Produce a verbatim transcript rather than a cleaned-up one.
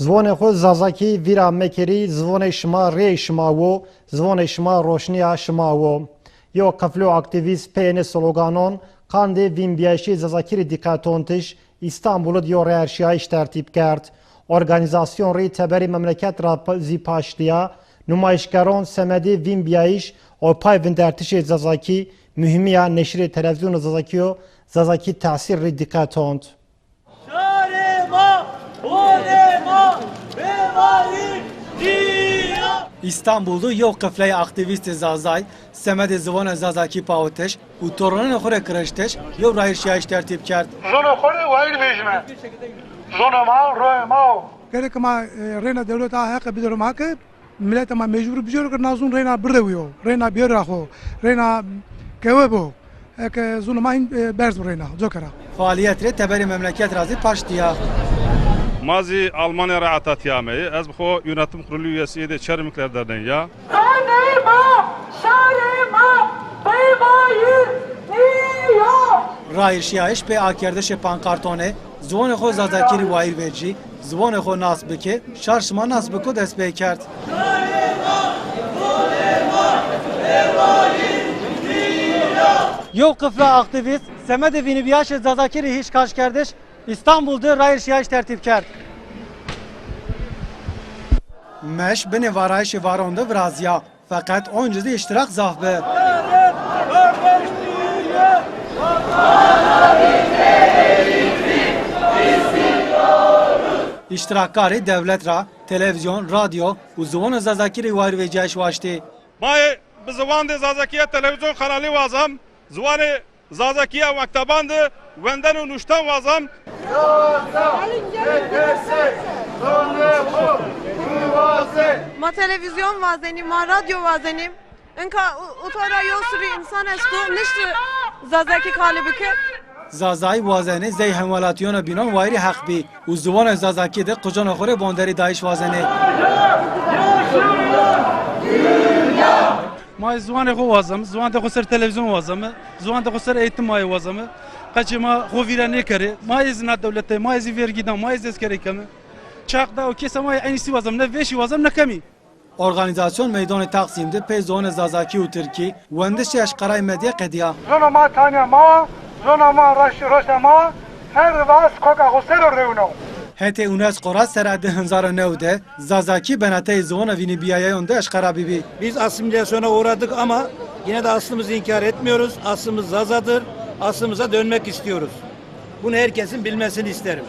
Ziwanê xo Zazakî vîra mekerî, ziwanê şima rêyê şima wo, ziwanê şima roşnîya şima wo. Yo qiflo aktîvîst pê enê sloganon qandê vînbîyayîşê Zazakî rê dîqetontiş Îstanbul id yo rayîrşîyayîş tertîb kerd. Organîzasyon rê teberê memleket ra pa-, zî paştîya, numayîşkeron semedê vînbîyayîş û pay vindertişê Zazakî, muhîmîya neşirê televîzyonê Zazakî yo Zazakî tesîr rê dîqetont. Şarê ma, bonê ma, bêvarî nîya. Îstanbul de yew qifleyê aktîvîstê Zazay, semedê ziwanê Zazakî pawitiş û toronanê xo rê kiriştiş, yew rayîrşîyayîş tertîb kerd. Zonê xo rê wayîr vejîme. Zonê ma, royê ma o. Gerek ma, e, reyna dewleta heqe biderê ma ke, Miletê ma mecbur bicêro ke na zon reyna birewiyo, reyna bêro ra xo, reyna kewe bo. Eke zonê ma hîn, e, berz bo reyna, coke ra. Faalîyet rê teberê memleket ra zî paştîya. Ma zî Almanya ra hetatî ameyî. Ez bi xo Yönetim Kurulu üyesi de Çermikler Derneği ya. Zonê ma, şarê ma, bêwayîr nîyo. Rayîrşîyayîş pê akerdişê pankartonê, ziwanê xo Zazakî rê wayîr vecî, ziwanê xo nas bike, şar şima nas biko dest pê kerd. Yew qifla aktîvîst semedê vînîbîyayîşê Zazakî rê hîşkaşkerdiş Îstanbul de rayîrşîyayîş tertîb kerd. Meş binê varayîşê varon de virazîya. Feqet onci zî îştirak zaf bi. Îştirakkarê dewlet ra televîzyon, radyo û ziwanê Zazakî rê wayîrvecîyayîş waştî. Ma ê bi ziwandê Zazakî ya televîzyon kanalî wazam, ziwanê Zazakî ya mekteban de wenden û nuşten wazam. Ma televîzyon wazenî, ma radyo wazenî. Inka u-, uto ra yew sirî însan esto, nişti Zazakî qalî bike. Zazayî wazenê zey hemwelatîyona bînan wayîrê heq bî û ziwanê Zazakî de qicanê xo rê bonderî dayîş wazenê. Ma ê ziwanê xo wazeme, ziwandê xo ser televîzyon wazeme, ziwandê xo ser eğitim ma ê wazeme. Qeçê ma xo vîra nêkerê. Ma ê zî na dewlete, ma ê zî vergî da, ma ê zî eskerê keme. Çaq da û kêsa ma ê eynî sî wazeme, ne vêşî wazeme ne kemî. Organîzasyon Meydanê Taksim de pê ziwanê Zazakî û Tirkî wendişê eşqerayê medya qedîya. Zonê ma tanya ma, zonê ma raştî roşna ma, her vas koka xo ser o rewno. Hetê UNESCO ra sera di hezar û new de Zazakî benateyê ziwana vînîbîyayeyon de eşqera bîbî. Biz asimilasyona uğradık ama yine de aslımızı inkar etmiyoruz. Aslımız Zazadır. Aslımıza dönmek istiyoruz. Bunu herkesin bilmesini isterim.